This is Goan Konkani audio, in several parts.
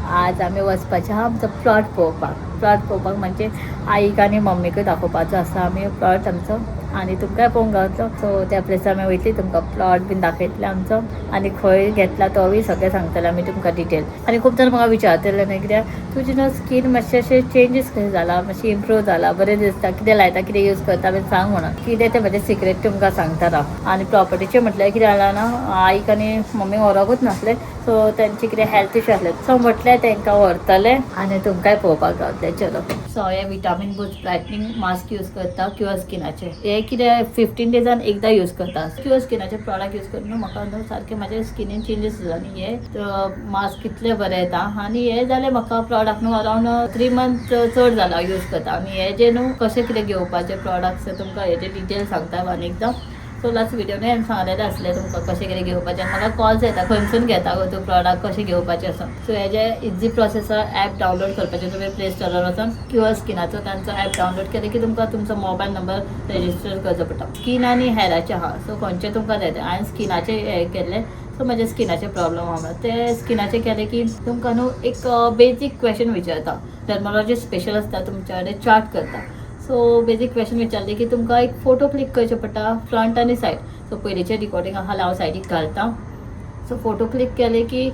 आज आमी वचपाचें आहा आमचो प्लॉट पळोवपाक. प्लॉट पळोवपाक म्हणजे आईक आनी मम्मीकूय दाखोवपाचो आसा आमी प्लॉट आमचो आनी तुमकांय पळोवंक गावतलो. सो त्या प्लेसार आमी वयतली, तुमकां प्लॉट बीन दाखयतले आमचो आनी खंय घेतला तोवूय सगळें सांगतले आमी तुमकां डिटेल. आनी खूब जाण म्हाका विचारतले न्ही, कित्याक तुजें न्हू स्कीन मातशें अशें चेंजीस कशें जाला, मातशें इम्प्रूव जाला, बरें दिसता, कितें लायता, कितें यूज करता बीन सांग म्हणून. कितें तें म्हजें सिक्रेट तुमकां सांगता राव. आनी प्रॉपर्टीचें म्हटल्यार कितें जालां ना, आईक आनी मम्मीक व्हरोकूच नासलें. सो तेंचे कितें हेल्थ इशू आसले, सो म्हटलें तांकां व्हरतलें आनी तुमकांय पळोवपाक गावतलें. चलो, सो हे vitamin boost brightening mask use करता क्युअर स्किनाचे. हे कितें 15 डेजान एकदां यूज करता. क्युअर स्किनाचे प्रॉडक्ट यूज करून न्हू म्हाका न्हू सारकें म्हाज्या स्किनीन चेंजीस जाला आनी हे मास्क कितले बरें येता. आनी हे जालें म्हाका प्रॉडक्ट न्हू अरावंड 3 मंथ चड जाला यूज करता. आनी हे जे न्हू कशें कितें घेवपाचे प्रॉडक्ट्स तुमकां हेजे डिटेल सांगता आनी एकदां. सो लास्ट व्हिडिओ न्हू हांवें सांगलेलें आसलें तुमकां कशें कितें घेवपाचें. आनी म्हाका कॉल्स येता, खंयसून घेता गो तूं प्रॉडक्ट, कशें घेवपाचें आसा. सो हेजे इजी प्रोसेस आसा, ॲप डावनलोड करपाचें. तुमी प्ले स्टोरार वचोन क्युअर स्किनाचो तांचो ॲप डावनलोड केलें की तुमकां तुमचो मोबायल नंबर रजिस्टर करचो पडटा. स्कीन आनी हेराचें आहा, सो खंयचें तुमकां जाय तें. हांवें स्किनाचें हें केल्लें, सो म्हज्या स्किनाचे प्रॉब्लम आहा ते स्किनाचे केलें की तुमकां न्हू एक बेजीक क्वेश्चन विचारता. डर्मोलॉजिस्ट स्पेशल आसता, तुमच्या कडेन चार्ट करता. सो बेजीक क्वेश्चन विचारले की तुमकां एक फोटो क्लिक करचें पडटा, फ्रंट आनी सायड. सो पयलींचें रिकॉर्डिंग आहा हांव सायडीक घालता. सो फोटो क्लिक केले की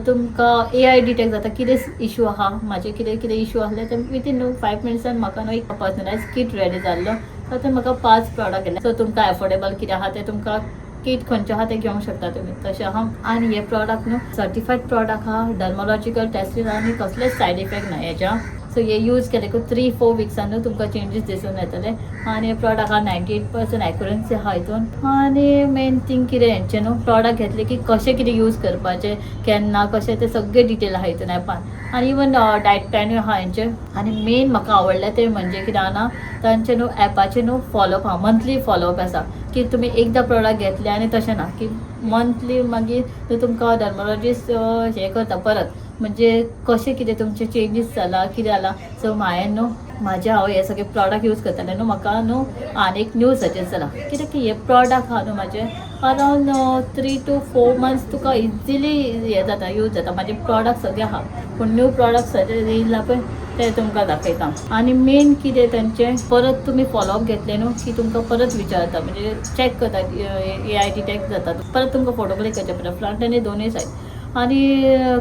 तुमकां एआय डिटेक्ट जाता कितें इशू आहा, म्हाजे कितें कितें इशू आसले ते विथीन न्हू 5 मिनट्सान म्हाका न्हू एक पर्सनलायज किट रेडी जाल्लो. तातूंत म्हाका 5 प्रॉडक्ट येयले. सो तुमकां एफोर्डेबल कितें आहा तें तुमकां किट खंयचें आहा तें घेवंक शकता तुमी, तशें आहा. आनी हे प्रॉडक्ट न्हू सर्टिफायड प्रॉडक्ट आहा, डर्मोलॉजिकल टेस्टीड आनी कसलेच सायड इफेक्ट ना हेज्या. सो हे यूज केले की 3-4 विक्सान न्हू तुमकां चेंजीस दिसून येतले. आनी हे प्रॉडक्ट आहा 98% एक्युरसी आहा हितून. आनी मेन थींग कितें हेंचें न्हू प्रॉडक्ट घेतले की कशें कितें यूज करपाचें, केन्ना कशें, तें सगळें डिटेल आहा हितून एपान. आनी इवन डायट प्लॅनूय आहा हेंचें. आनी मेन म्हाका आवडलें तें म्हणजे कितें जाणा, तांचें न्हू एपाचें न्हू फॉलोअप आहा, मंथली फॉलोअप आसा की तुमी एकदां प्रॉडक्ट घेतले आनी तशें ना की मंथली मागीर तो तुमकां डर्मोलॉजिस्ट हें करता परत, म्हणजे कशें कितें तुमचें चेंजीस जाला, कितें जाला. सो हांवें न्हू म्हाजें हांव हे सगळे प्रॉडक्ट यूज करतालें न्हू, म्हाका न्हू आनी एक न्यू सजेस्ट जाला कित्याक की हे प्रॉडक्ट आहा न्हू म्हाजे अरावंड 3 to 4 months तुका इजिली हें जाता, यूज जाता. म्हाजे प्रॉडक्ट सगळे आहा, पूण न्यू प्रॉडक्ट सजेस्ट येयला पळय ते तुमकां दाखयता. आनी मेन कितें तेंचें परत तुमी फॉलोअप घेतले न्हू की तुमकां परत विचारता, म्हणजे चॅक करता, एआय डिटेक्ट जाता, परत तुमकां फोटो क्लिक करचे पडटा फ्रंट आनी दोनूय सायड आनी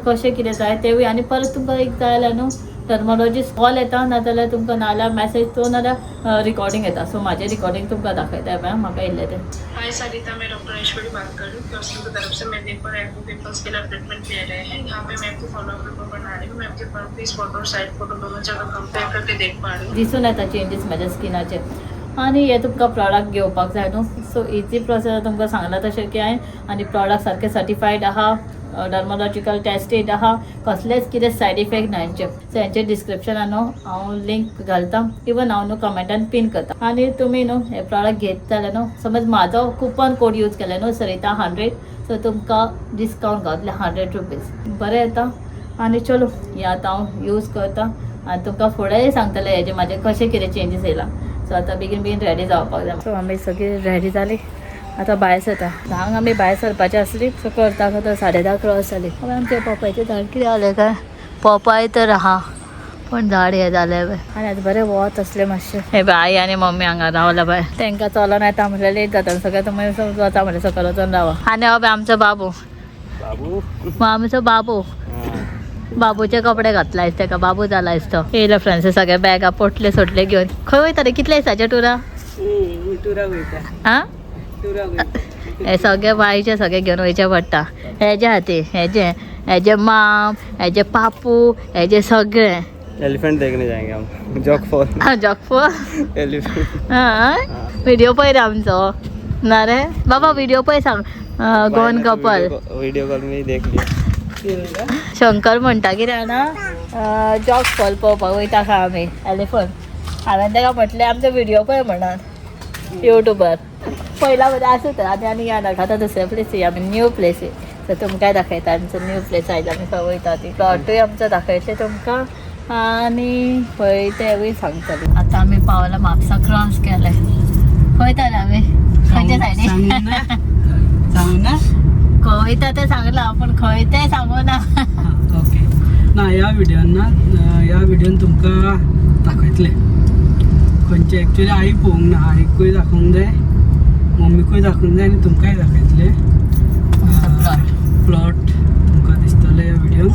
कशें कितें जाय तेवूय. आनी परत तुमकां एक जाय जाल्यार न्हू डर्मोलॉजिस्ट कॉल येता, नाजाल्यार तुमकां नाजाल्यार मॅसेज तो नाजाल्यार रिकॉर्डिंग येता. सो म्हाजें रिकॉर्डिंग तुमकां दाखयता पळय म्हाका येयल्लें तें. हाय सरिता, मैं डॉक्टर ऐश्वर्य बात कर रही हूँ क्योस्किन की तरफ से. मैं दिन पर एक्ने पिंपल्स के लिए ट्रीटमेंट ले रहे हैं. यहाँ पे मैं आपको फॉलोअप रिपोर्ट बना रही हूँ. मैं आपके फ्रंट फेस फोटो और साइड फोटो दोनों जगह कंपेयर करके देख पा रही हूँ. दिसून येता चेंजीस म्हाज्या स्किनाचेर. आनी हे तुमकां प्रॉडक्ट घेवपाक जाय न्हू, सो इजी प्रोसेस तुमकां सांगलां तशें की हांवें. आनी प्रॉडक्ट सारके सर्टिफायड आहा, डर्मोलॉजिकल टेस्टेड आहा, कसलेच कितें सायड इफेक्ट ना हेंचे. सो हेंचे डिस्क्रिप्शनान न्हू हांव लिंक घालता, इवन हांव न्हू कमेंटान पीन करता. आनी तुमी न्हू हे प्रॉडक्ट घेत जाल्यार न्हू समज म्हाजो कुपन कोड यूज केले न्हू सरिता 100, सो तुमकां डिस्कावंट गावतले 100 रुपीज. बरें येता. आनी चलो, हे आतां हांव यूज करता आनी तुमकां फुडेंय सांगतलें हेजे म्हाजे कशें कितें चेंजीस येयला. सो आतां बेगीन बेगीन रेडी जावपाक जाय. सो आमी सगळीं रेडी जाली, आतां भायर सरता. 10क आमी भायर सरपाची आसली, सो करता करता 10:30 क्रॉस जाली. हय, आमच्या पोपायचें झाड कितें जालें काय? पोपाय तर आहा पण झाड हें जालें पळय. आनी आतां बरें वत आसलें मातशें. हे पळय आई आनी मम्मी हांगा रावला पळय, तांकां चलोन येता म्हटल्यार लेट जाता, सगळें तुमी वता म्हटल्यार सकयल वचोन रावा. आनी हो पळय आमचो बाबू. बाबू. आमचो बाबू, बाबूचे कपडे घातला आयज ताका, बाबू जाला आयज तो. येयलो फ्रेंड्स सगळे बॅगां पोटले सोटले घेवन. खंय वयता रे? कितले दिसाच्या टुरा? टुराक वयता. आं, टुराक वयता. हे सगळे बायचे सगळे घेवन वयचे पडटा हेजे खातीर, हेजे हेजे माम, हेजे पापू, हेजे सगळे. एलिफेंट देखने जाएंगे हम, जॉक फॉल. जॉकफो. एलिफेंट. हां, व्हिडिओ पळय रे आमचो. ना रे बाबा, व्हिडिओ पळय, सांग गोवन कपल. वीडियो कॉल में ही देख लिया. शंकर म्हणटा कितें जाणा, जॉक फॉल पळोवपाक वयता खंय आमी, एलिफंट. हांवें ताका म्हटलें आमचो व्हिडिओ पळय म्हणून युट्यूबार. पयला म्हणजे आसूं तर. आनी आनी या नाका, आतां दुसऱ्या प्लेसी आमी, न्यू प्लेसी. सो तुमकांय दाखयता आमचो न्यू प्लेस आयज आमी खंय वयता ती. प्लॉटूय आमचो दाखयतले तुमकां आनी खंय तेवूय सांगतले. आतां आमी पावला, म्हापसा क्रॉस केलें. खंय वयताले आमी? खंयच्या सायडीन? सांगू ना. खंय वयता तें सांगलां, पूण खंय तें सांगू ना. ओके. ना ह्या व्हिडियोन ना, ह्या व्हिडियोन तुमकां दाखयतले खंयचे एक्चुली I पळोवंक ना, आईकूय दाखोवंक जाय, मम्मीकूय दाखोवंक जाय आनी तुमकांय दाखयतले प्लॉट. प्लॉट तुमकां दिसतले ह्या व्हिडियोन.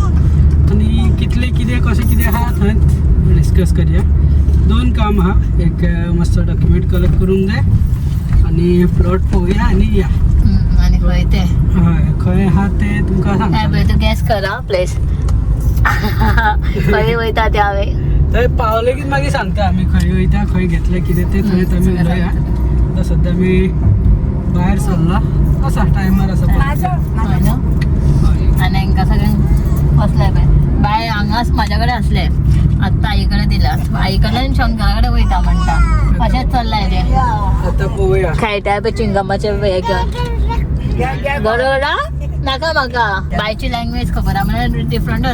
आनी कितले कितें कशें कितें आहा थंयच डिस्कस करया. दोन काम आहा, एक मातसो डॉक्युमेंट कलेक्ट करूंक जाय आनी प्लॉट पळोवया आनी या. आनी खंय ते हय, खंय आहा ते तुमकां काय सांगता. पळय तूं गॅस करा प्लेस खंय वयता ते हांवें. थंय पावले की मागीर सांगता आमी खंय वयता, खंय घेतले कितें ते थंयच आमी सगळें उलोवया. सांगतले. आतां सद्या आमी भायर सरला आसा, टायमार आसा. हय न्हू? आनी हांकां सगळ्यांक बसले पळय बाय हांगाच म्हाज्या कडेन आसले, आत्तां आई कडेन दिला, आई कडल्यान शंकरा कडेन वयता म्हणटा, अशेंच चल्लां तें. आतां पळोवया. खेळटाय पळय चिंगमाचे हे घेवन बरोबर. नाका म्हाका बायची लँग्वेज खबर आहा म्हळ्यार डिफरंट. हा.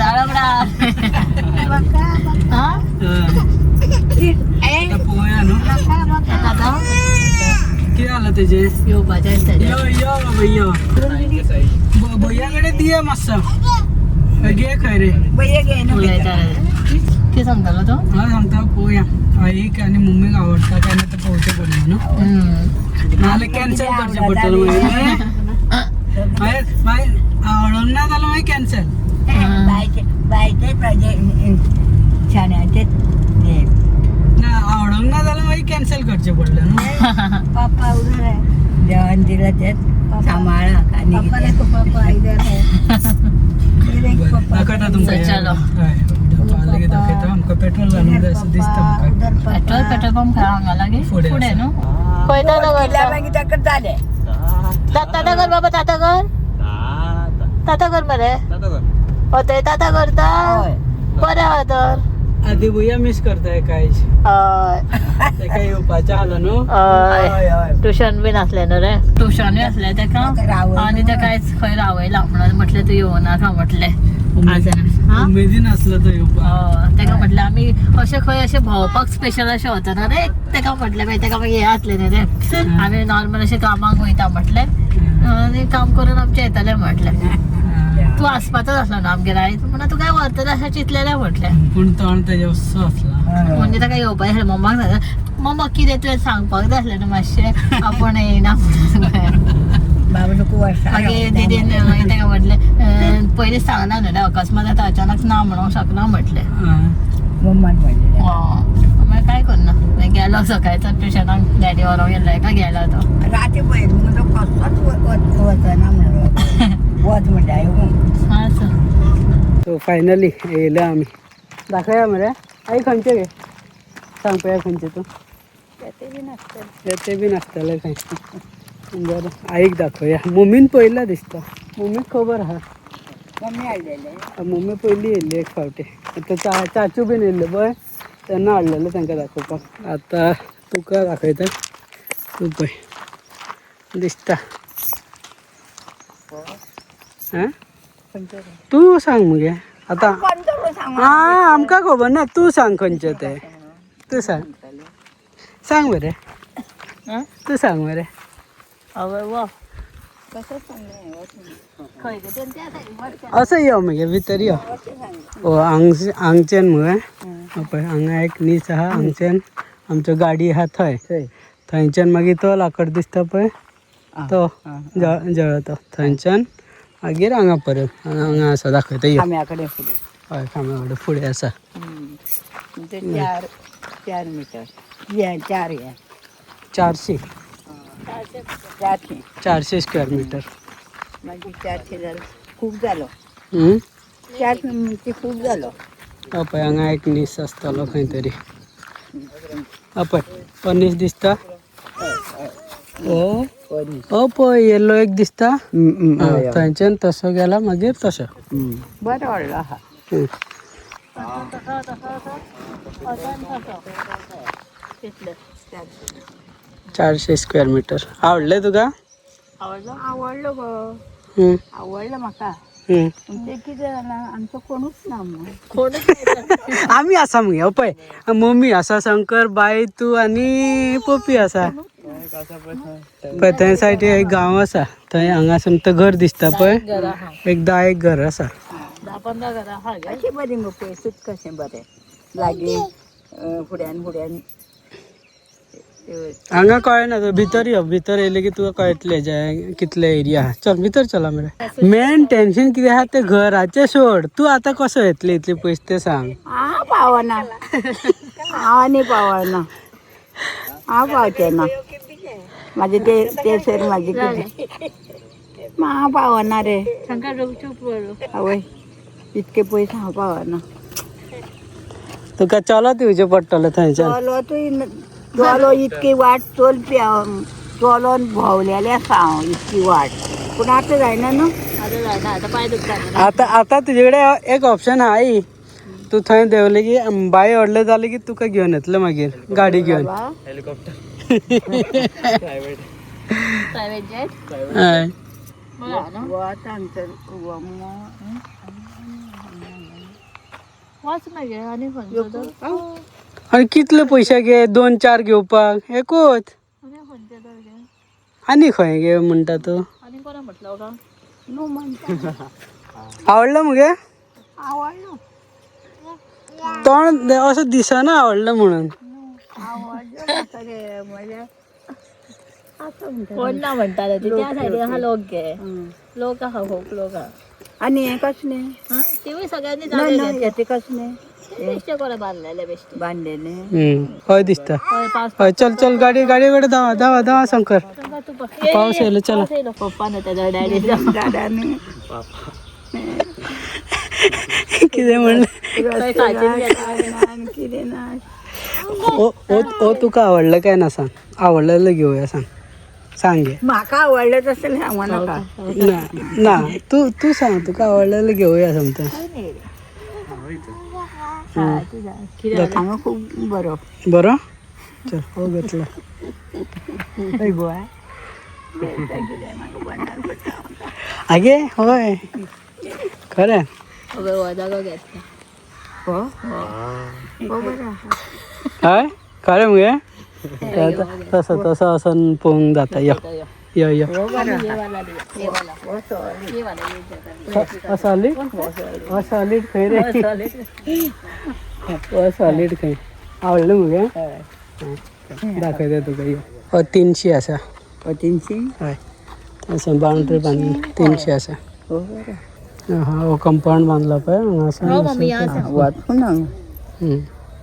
हय. आतां पळोवया न्हू. आतां कितें जालां तेजें? येवपाचें तेजें. यो यो बाबा यो. भैया कडेन दिया मातसो, गे खंय रे. उलयता कितें सांगतालो तो? हांव सांगता पळोवया, आईक आनी मम्मीक आवडटा काय ना तें पळोवचें पडलें न्हू. नाजाल्यार कॅन्सल करचें पडटलें मागीर. मागीर मागीर आवडना जाल्यार मागीर कॅन्सल. ना आवडना जाल्यार मागीर कॅन्सल करचें पडलें न्हू. पापा उधर है, जेवण दिलं ते सांबाळा आणि पापा देखो, पापा इधर है, ये देख पापा. दाखयता तुमकां. So, चलो. हय, पावले की दाखयता आमकां. पेट्रोल घालूंक जाय अशें दिसता म्हाका. उधर पापा. पेट्रोल पेट्रोल पंप खंय हांगा लागीं? फुडें फुडें आसा. न्हू खंय? ताता करता. मागीर ताका जालें. ताता कर बाबा, ताता कर, ताता कर मरे. हो ते ताता करता. बरें आहा तर. आदी भुया मिस करताय कांयच. हय. तेका येवपाचें आसलो न्हू. हय, ट्युशन बीन आसलें न्हू रे, ट्युशनूय आसलें तेका. आनी तेका आयज खंय रावयला म्हणून म्हटलें तूं येवं नाका म्हटलें आज. हा. उमेदीन आसलो तो येवपाक. हय, तेका म्हटलें आमी अशें खंय अशें भोंवपाक स्पेशल अशें वचना रे तेका म्हटलें. मागीर तेका मागीर हें आसलें न्ही रे, आमी नॉर्मल अशें कामाक वयता म्हटलें आनी काम करून आमचें येतलें म्हटलें. तूं आसपाचोच आसलो न्हू आमगेर आयज, म्हणून तुका व्हरतलें अशें चिंतलेलें म्हटलें. पूण तोंड तेजें असो आसला. म्हणजे ताका येवपाक आसलें मम्माक सांगलें, मम्मा कितें तुवें सांगपाक जाय आसलें न्हू मातशें, आपूण येयना म्हणून. बाबा नको वर्सा. मागीर दिदीन मागीर ताका म्हटलें, पयलीं सांगना न्हू रे, अकस्मात आतां अचानक ना म्हणूंक शकना म्हटलें. मम्मान म्हणलें. मागीर काय करना, मागीर गेलो सकाळचो ट्युशनाक, डॅडी व्हरोंक गेल्लो हेका गेलो तो. राती पळय मुगो तो कसोच वचना म्हणून वच म्हणटा येवंक. हा सर. सो फायनली येयले आमी. दाखया मरे आई खंयचे गे, सांग पळया खंयचे तूं. ते बीन आसतले खंय. बरें, आईक दाखोवया. मम्मीन पळयला दिसता, मम्मीक खबर आहा. मम्मी हाडलेलें. मम्मी पयलीं येयल्ली एक फावटी. आतां चाचू बीन येयल्ले पळय तेन्ना हाडलेलें तांकां दाखोवपाक. आतां तुका दाखयता, तूं पळय दिसता. आं तूं सांग मगे आतां. आं आमकां खबर ना, तूं सांग खंयचें तें. तूं सांग, सांग मरे. तूं सांग मरे. आवय वा. खंय गे तें तें. असो यो मगे भितर यो. ओ हांग हांगच्यान मगे पळय हांगा एक नीस आहा, हांगच्यान आमच्यो गाडी आहा थंय. थंयच्यान मागीर तो लाकड दिसता पळय तो जळो, तो थंयच्यान मागीर हांगा पर्यंत हांगा आसा. दाखयता यो. खांब्या कडेन फुडें. हय, खांब्या कडेन फुडें आसा. ते चार चार मिटर हे चार हे. 400. 400. 400 स्क्वेअर मिटर. मागीर 400 जालो, खूब जालो. 400 खूब जालो. हो पळय हांगा एक नीस आसतलो खंय तरी. हो पळय हो नीस दिसता. हो हो पळय येल्लो एक दिसता. हा, थंयच्यान तसो गेला मागीर तसो. बरो व्हडलो आहा. तसो तसो तसो तसो तितलें. 400 स्क्वेअर मिटर. आवडलें तुका? आवडलो. आवडलो गो. आवडलो म्हाका. पूण तें कितें जालां, आमचो कोणूच ना म्हणून. कोणूच. आमी आसा मगे. हो पळय मम्मी आसा, शंकर बाय, तूं आनी पप्पी आसा. पळय थंय सायडी एक गांव आसा, थंय हांगासून तें घर दिसता पळय. घर आहा. एक 10 एक घर आसा. 10 15 घरां आहा गे. अशें बरें गो पयसूच कशें बरें लागीं फुड्यान फुड्यान. हांगा कळना तूं भितर यो. भितर येयलें की तुका कळटलें जे कितले एरिया आहा. चल भितर चला मरे. मेन टेन्शन कितें आहा तें घराचें सोड. तूं आतां कसो येतली इतले पयस तें सांग. हांव पावना, हांव न्ही पावना, हांव पावचें ना. म्हाजे ते ते सर म्हाजे कितें हांव पावना रे. शंकर चूप बरो. आवय इतके पयस हांव पावना. तुका चलत येवचें पडटलें थंयच्यान. चलोतूय चलो इतकी वाट चलपी हांव, चलोन भोंवलेलें आसा हांव इतकी वाट, पूण आतां जायना न्हू. आतां जायना, आतां पांय दुखता. आतां आतां तुजे कडेन एक ऑप्शन आहा आई. तूं थंय देंवलें की बाय व्हडलें जालें की तुका घेवन येतलें मागीर गाडी घेवन. Helicopter private. Private jet. हय. बरं न्हू. वत हांगसर. वच मागीर आनी खंयचो तर. आनी कितले पयशे गे 2-4 घेवपाक एकूच. आनी खंयचो तर गे. आनी खंय गे म्हणटा तूं? आनी कोणा म्हटलो का? न्हू म्हणटा. आवडलं मुगे? आवडलो. तोंड असो दिसना आवडलं म्हणून. आवडलो म्हाका रे म्हज्या आसा म्हणटा. कोण ना म्हणटाले ते त्या सायडीन आहा लोक गे. लोक आहा, खूब लोक आहा. आनी हें कसलें? हा, तिवूय सगळ्यांनी ना जागे ना घेतले. हें कसलें? ते बेश्टे कोणा बांदलेले बेश्टे. बांदलेलें. हय दिसता. हय पावस. हय चल चल गाडी गाडी कडेन धांवा धांवा धांवा शंकर. शंकर तूं पावस येयलो, चला. पावस येयलो. पप्पा न्हू तेजो डॅडी. दादानी कितें म्हणलें? रस्ते ना आनी कितें ना. ओ ओ ओ तुका आवडलं काय ना सांग. आवडलेलं घेवया सांग. सांग गे. म्हाका आवडलें तसलें सांगू नाका. ना ना तूं तूं सांग तुका आवडलेलं घेवया समता. हांगा खूब बरो. बरो चल हो घेतला. हय गोवा. आगे हय खरें. हो जागो घेतला. हो हो बरो आहा. हय खरें मुगे. तसो तसो वचोन पळोवंक जाता. यो यो यो. हो बरो ये आहा. वाला दे, ये वाला. हो सॉलिड. ये वाला, ये जागा. हो सॉलीड. हो सॉलीड खंय रे? हो सॉलीड खंय? आवडलं मुगे? हय. दाखयता तुका यो. हो 300 आसा. हो 300. हय असं बाउंड्री बांदली 300 आसा. हो बरो. हा हो कंपाऊंड बांदला पळय हांगासून. हो मम्मी या सांग. वचून हांगा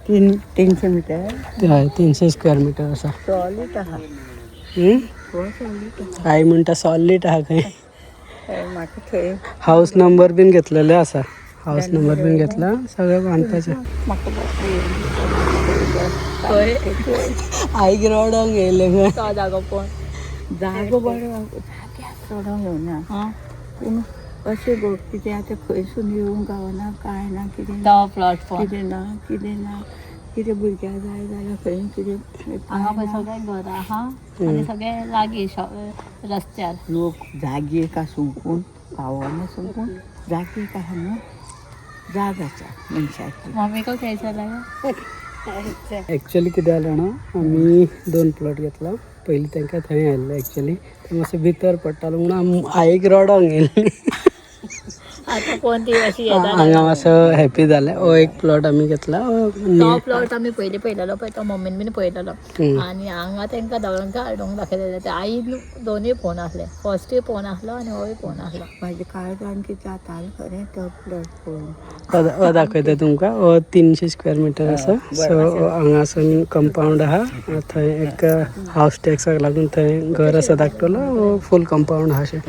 300 मिटर. हय 300 स्क्वेअर मिटर आसा. सॉलीड आहा. हम्म? हो सॉलीड आहा. आई म्हणटा सॉलीड आहा खंय. हय म्हाका थंय. हाऊस नंबर बीन घेतलेले आसा. हाऊस नंबर बीन घेतला सगळें बांदपाचें. म्हाका खंय? आईक रडोंक येयलें खंय. तो जागो पळोवन. जागो बरो जाग्यार चडोंक येवना. हा पूण अशें गो कितें आतां खंयसून येवंक गावना कांय ना कितें ना. तो प्लॉट पळोवन. कितें ना कितें ना कितें भुरग्याक जाय जाल्यार खंय कितें हांगा पळय सगळे घर आहा आनी सगळे लागीं रस्त्यार. लोक जागे का सुकून पावना सुकून जागे का न्हू जाग आसा मनशाची. मम्मी को कैसा लगा? एक्चुअली कितें जालें जाणा, आमी 2 प्लॉट घेतला. पयलीं तांकां थंय आयिल्लें एक्चुअली ते मातशें भितर पडटालो म्हणून आईक रडोंक येयलें. आतां कोण ती अशी येता. हांगा मातसो हॅपी जालें. हो एक प्लॉट आमी घेतला. हो तो प्लॉट आमी पयलीं पळयलेलो पळय, तो मम्मीन बीन पळयलेलो. हम्म. आनी हांगा तांकां दोगांक हाडूंक दाखयलेलें. ते आई दोनूय फोन आसले, फर्स्टूय फोन आसलो आनी होय फोन आसलो. म्हाजे काळजान कितें जातालें खरें तो प्लॉट पळोवन. हो दाखयता तुमकां. हो 300 स्क्वेअर मिटर आसा. सो हांगासून कंपाऊंड आहा. थंय एक हावस टॅक्साक लागून थंय घर आसा धाकटलो. हो फूल कंपाऊंड आहा अशें.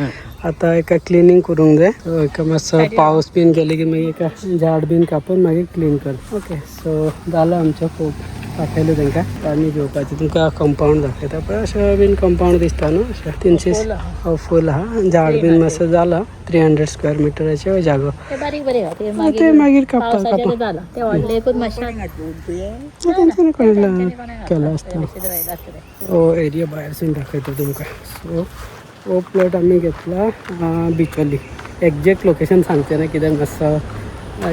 आतां एका क्लिनींग करूंक जाय. सो एका मातसो पावस बीन गेले की मागीर एका झाड बीन कापून मागीर क्लीन कर. ओके सो जालें आमचें. खूब दाखयलें तांकां. आमी घेवपाचें तुमकां कंपाऊंड दाखयता पळय. अशें बीन कंपाऊंड दिसता न्हू अशें. 300 हो फूल आहा. झाड बीन मातसो जाला. 300 स्क्वेअर मिटराचें जागो. ते बारीक बारीक आहा ते. ते मागीर कापता पावसाचेर कापा. जाला ते व्हडले एकूच मातशें. तेंच्यांनी कोणें केलो आसता. आसता. हो एरिया भायरसून दाखयता तुमकां. सो हो प्लॉट आमी घेतला बिचोली. एग्जॅक्ट लोकेशन सांगचें ना कित्याक मातसो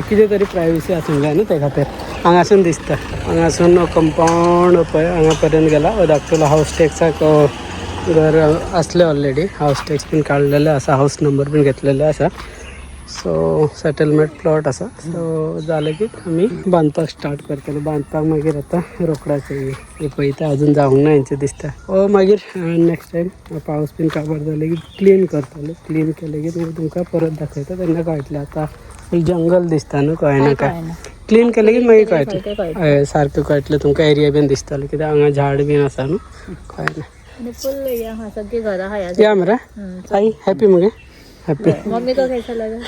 कितें तरी प्रायवसी आसूंक जाय न्हू ते खातीर. हांगासून दिसता. हांगासून कंपाऊंड पळय हांगा पर्यंत गेला. हो धाकटुलो हावस टॅक्साक घर आसलें ऑलरेडी. हावस टॅक्स बीन काडलेलें आसा. हावस नंबर बीन घेतलेलो आसा. सो सेटलमेंट प्लॉट आसा. सो जालें की आमी बांदपाक स्टार्ट करतले. बांदपाक मागीर आतां रोकडाच हे पळयता अजून जावंक ना हेंचें दिसता. ओ मागीर नेक्स्ट टायम पावस बीन काबार जाले की क्लीन करतले. क्लीन केले की मागीर तुमकां परत दाखयता तेन्ना कळटलें. आतां फूल जंगल दिसता न्हू, कळना काय. क्लीन केलें की मागीर कळटलें. हय सारकें कळटलें तुमकां. एरिया बीन दिसतलें कित्याक हांगा झाड बीन आसा न्हू, कळना. आनी फुल हे आहा, सगळीं घरां आहा. या मरे आई, हॅपी मगे? हॅपी. मम्मी को कैसा लगा?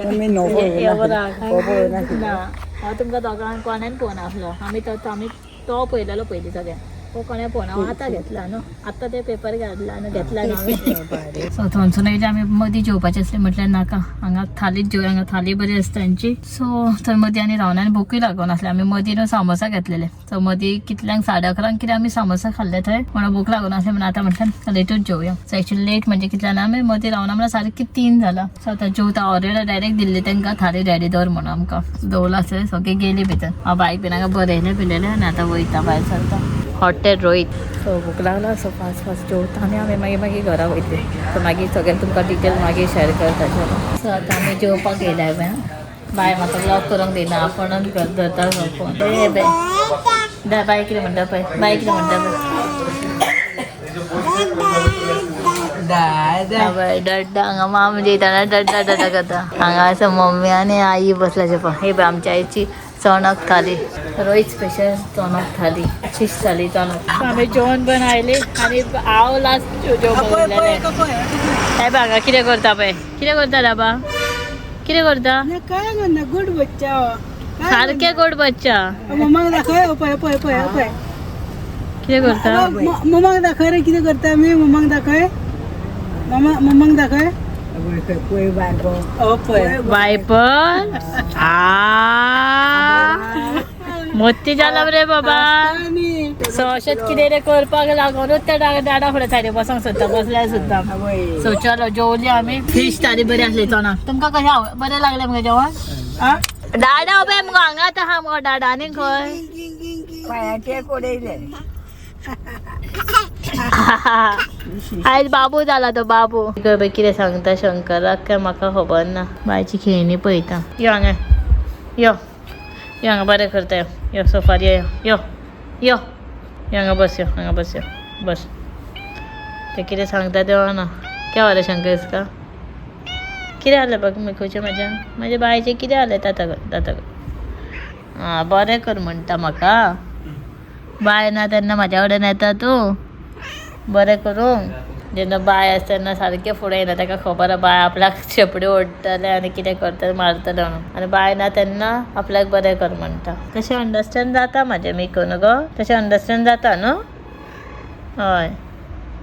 तुमी नो ना, हांव तुमकां दोगांक कोणेन पळोवना आसलो. आमी तो आमी तो पळयलेलो पयलीं सगळ्यांक. हो कोणें पळोवना. हांव आतां घेतला न्हू, आतां ते पेपर काडला न्हू, घेतला न्हू आमी. सो थंयसून येयले आमी. मदीं जेवपाचें आसलें म्हटल्यार नाका, हांगा थालीच जेवया. हांगा थाली बरी आसता तेंची. सो थंय मदीं आनी रावना आनी भुकूय लागून आसली. आमी मदीं न्हू सामोसा घेतलेले. सो मदीं कितल्यांक 11:30 कितें आमी सामोसा खाल्ले थंय, म्हणून भूक लागून आसली. म्हणून आतां म्हटल्यार लेटूच जेवया. सो एक्चुअली लेट म्हणजे कितल्यान आमी मदीं रावना म्हणल्यार सारकी 3 जाला. सो आतां जेवता. ऑर्डर डायरेक्ट दिल्ली तांकां, थाली रेडी दवर म्हणून. आमकां दवरला आसलें. सगळीं गेली भितर. हांव बायक बीन हांगा बरयलें बिरयलें आनी आतां वयता भायर सरता. हॉटेल रोहित. सो भूक लागला. सो फास्ट फास्ट जेवता आनी आमी मागीर मागीर घरा वयतले. सो मागीर सगळें तुमकां डिटेल मागीर शेअर करता. चलो, सो आतां आमी जेवपाक येयल्या. बाय म्हाका ब्लॉग करूंक दिना, आपूणच धरता फोन. ए बाय, बाय कितें म्हणटा पळय, बाय कितें म्हणटा पळय. बाय डड्डा हांगा माम जेयतना डड्डा डड्डा करता. हांगा आसा मम्मी आनी आई बसल्याचे पळय. हे पळय आमच्या आईची चणक थाली, रोहित स्पेशल चणक थाली, फिश थाली चणक. आमी जेवण पण आयले आनी हांव लास्ट जेवपाक उरलेलें. हे पळय हांगा कितें करता पळय, कितें करता बाबा, कितें करता? काय म्हणना, गुड बच्चा. सारकें गोड बच्चा. मम्माक दाखय, पळय पळय पळय पळय. कितें करता? मम्माक दाखय रे, कितें करता आमी. मम्माक दाखय, मम्मा, मम्माक दाखय. पळय बायको. पळय. वायपर आ मोती जाला रे बाबा. सो अशेंच कितें रे करपाक लागूनच त्या डाडा फुडें सायडीक बसोंक सोदता, बसल्यार सुद्दां. सो चलो जेवली आमी. फिश थाली बरी आसली चणक. तुमकां कशें बरें लागलें मगे जेवण? डाडा उबे मुगो हांगा आतां आहा मुगो डाडा आनी खंय. पांयाचे कोडयले. आयज बाबू जाला तो बाबू. बाय कितें सांगता शंकराक काय म्हाका खबर ना. बायची खेळणी पळयता. यो हांगा यो, यो हांगा बरें करता. यो यो सोफार यो, यो यो यो हांगा बस, यो हांगा बस, यो बस. ते कितें सांगता तें ना. क्या जालें शंकर इसका? कितें जालें बघ मिकूचें? म्हाज्या म्हाज्या बायचें कितें जालें? ताता कर, ताता कर. आं बरें कर म्हणटा म्हाका. बाय ना तेन्ना म्हाज्या कडेन येता तूं बरें करूंक. जेन्ना बाय आसता तेन्ना सारकें फुडें येना. ताका खबर आहा बाय आपल्याक शेपडी ओडटलें आनी कितें करतलें, मारतलें म्हणून. आनी बाय ना तेन्ना आपल्याक बरें कर म्हणटा. तशें अंडरस्टँड जाता म्हाजें मिकू न्हू गो, तशें अंडरस्टँड जाता न्हू? हय.